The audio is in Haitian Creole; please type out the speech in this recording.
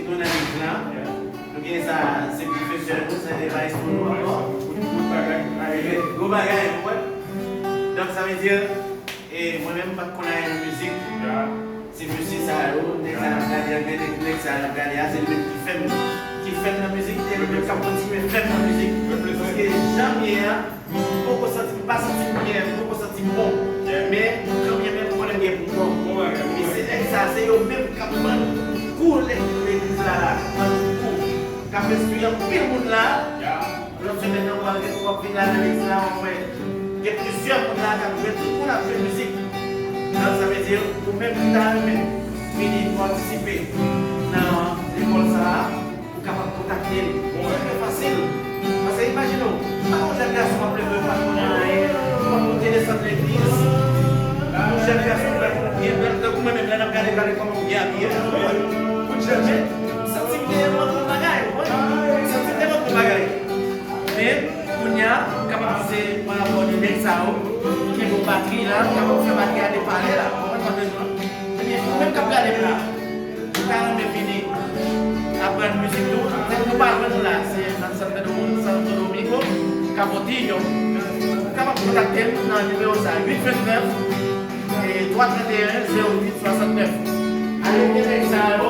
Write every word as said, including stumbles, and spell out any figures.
Nou nan legliz la, nou gen sa, se pwofesè nou, sa se maestro nou ankò. Gwo bagay, ou wè. Donk, sa vle di, e mwen menm, m pa t konn anyen nan mizik. Se mesye sa yo, nèg sa n ap gade an, gen nèg, nèg sa n ap gade a, se li menm ki fè m, ki fè m nan mizik, se li menm k ap kontinye fè m nan mizik. Paske jan m ye a, m poko santi, m pa santi m byen, m poko santi m bon. Men, kanmenm, m konnen m gen pou m bon. E se nèg sa, se yo menm k ap ban n kou lè legliz la la, k ap ban n kou, k ap enstwi anpil moun la. Lòt semèn nan, w pral gen, w ap vin la nan legliz la, w ap wè gen plizyè moun la k ap jwe, tout moun ap jwe mizik. Donk, sa vle di, ou menm ki ta renmen vini patisipe nan lekòl sa a, ou kapab kontakte l. Bon, trè fasil. Paske imajine w, pa yon jèn gason ap leve, ou pa konn anyen, ou pa konn te desann legliz. Yon jèn gason bèl, byen bèl, tankou mwen menm, lè n ap gade, gade kòman m byen abiye. Kout jèn, men, m santi m te manke yon bagay, ou konprann? M santi m te manke yon bagay. Men, kounye a, m kapab di se pa rapò de nèg sa yo ki kenbe batri la, ki kapab fè batri a depale la. Ou konprann sa m vle di w? Ebyen, ou menm k ap gade m la, ou ta renmen vini aprann mizik tou? Nèg nou pa jwenn nou la, se nan Santo Domingo, Santo Domingo, Capotillo. Ou kapab kontakte m nan nimewo sa, uit vennèf, twa trannteyen, zewo uit swasantnèf. Ale gen nèg sa yo,